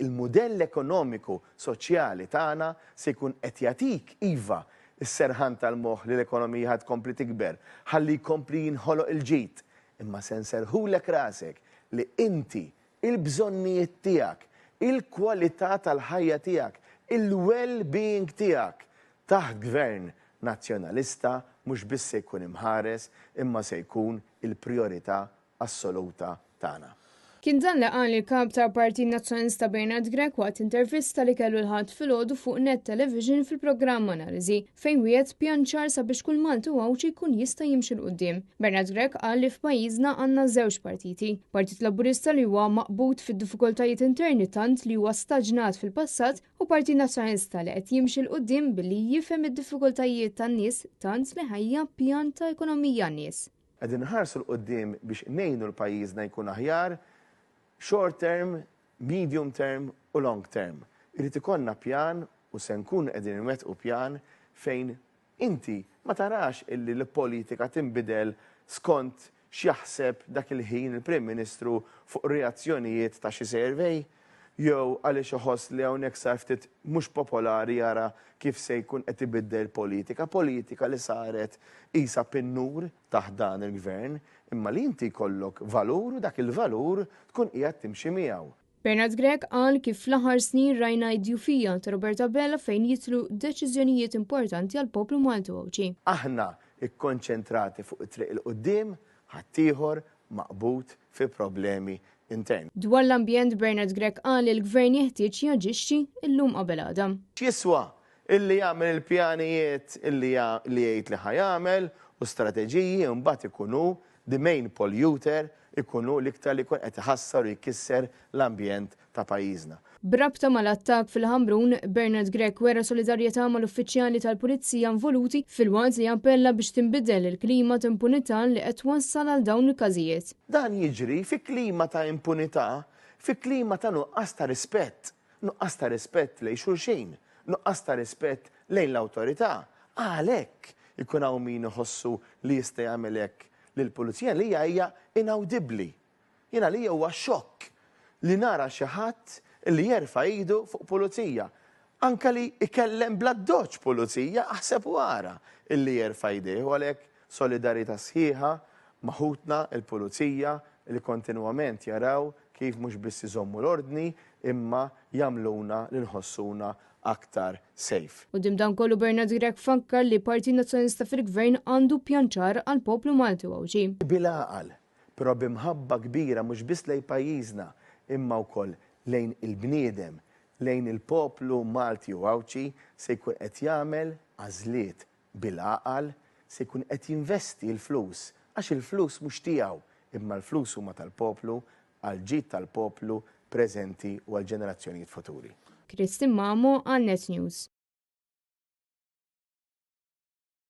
Il-mudell ekonomiku soċjali tagħna se jkun qed jagħtik, iva, is-serħan tal-moħħ li l-ekonomija ħa tkompli tikber, ħalli jkompli jinħoloq il-ġid, imma se nserrħulek rasek li inti, il-bżonnijiet tiegħek, il-kwalità tal-ħajja tiegħek, il-well-being tiegħek taħt Gvern Nazzjonalista mhux biss se jkun imħares imma se jkun il-prijorità assoluta tagħna. Kien dan li qal il-Kap tal-Partit Nazzjonalista Bernard Grech waqt intervista li kellu l-Ħadd filgħodu fuq Net Television fil-programm Analiżi, fejn wiegħed pjan ċar sabiex kull Malti u Għawdxi jkun jista' jimxi 'l quddiem. Bernard Grech qal li f'pajjiżna għandna żewġ partiti. Partit Laburista li huwa maqbud fid-diffikultajiet interni tant li huwa staġnat fil-passat u Partit Nazzjonalista li qed jimxi 'l quddiem billi jifhem id-diffikultajiet tan-nies tant li ħejja pjan ta' ekonomija għan-nies. Qegħdin inħarsu 'l quddiem biex ngħinu 'l pajjiżna jkun aħjar short term, medium term u long term. Irid ikollna pjan u se nkunu qegħdin inwettqu pjan fejn inti ma tarax illi l-politika tinbidel skont x'jaħseb dak il-ħin il-Prim Ministru fuq reazzjonijiet ta' xi survey jew għaliex iħoss li hawnhekk sar ftit mhux popolari jara kif se jkun qed ibiddel politika, politika li saret qisha pinnur taħt dan il-Gvern, imma li inti jkollok valur u dak il-valur tkun qiegħed timxi miegħu. Bernard Grech qal kif fl-aħħar snin rajna d-djufija ta' Robert Abela fejn jidħlu deċiżjonijiet importanti għall-poplu Malti u Għawdxi. Aħna kkonċentrati fuq it-triq 'il quddiem, ħaddieħor maqbud fi problemi interni. Dwar l-ambjent Bernard Grech qal li l-Gvern jeħtieġ jaġixxi llum qabel għada. X'jiswa illi jagħmel il-pjanijiet illi li jgħid li ħa jagħmel u strateġiji imbagħad ikun hu the main polluter, ikun hu l-iktar li jkun qed iħassar u jkisser l-ambjent ta' pajjiżna. B'rabta mal-attakk fil-Ħamrun, Bernard Grech wera solidarjetà mal-uffiċjali tal-Pulizija involuti filwaqt li appella biex tinbidel il-klima t'impunità li qed twassal għal dawn il-każijiet. Dan jiġri fi klima ta' impunità, fi klima ta' nuqqas ta' rispett, nuqqas ta' rispett lejn xulxin, nuqqas ta' rispett lejn l-awtorità. Għalhekk ikun hawn min iħossu li jista' jagħmel hekk lill-Pulizija li hija hija inawdibbli. Jien għalija huwa xokk li nara xi ħadd li jerfa' idu fuq pulizija. Anke li jkellem bl-addoċċ pulizija, aħseb u ara illi jerfa' jdejh u għalhekk solidarjetà sħiħa ma' ħutna l-pulizija li kontinwament jaraw kif mhux biss iżommu l-ordni imma jagħmluna li nħossuna aktar safe. Quddiem dan kollu Bernard Grech fakkar li Partit Nazzjonalista fil-Gvern għandu pjan ċar għall-poplu Malti u Għawdxi. Bil-għaqal, però bi mħabba kbira mhux biss lejn pajjiżna imma wkoll lejn il-bniedem, lejn il-poplu Malti u Għawdxi se jkun qed jagħmel għażliet bil-għaqal, se jkun qed jinvesti l-flus, għax il-flus mhux tiegħu imma l-flus huma tal-poplu, għall-ġid tal-poplu preżenti u għall-ġenerazzjonijiet futuri. Christine Mamo għal Net News.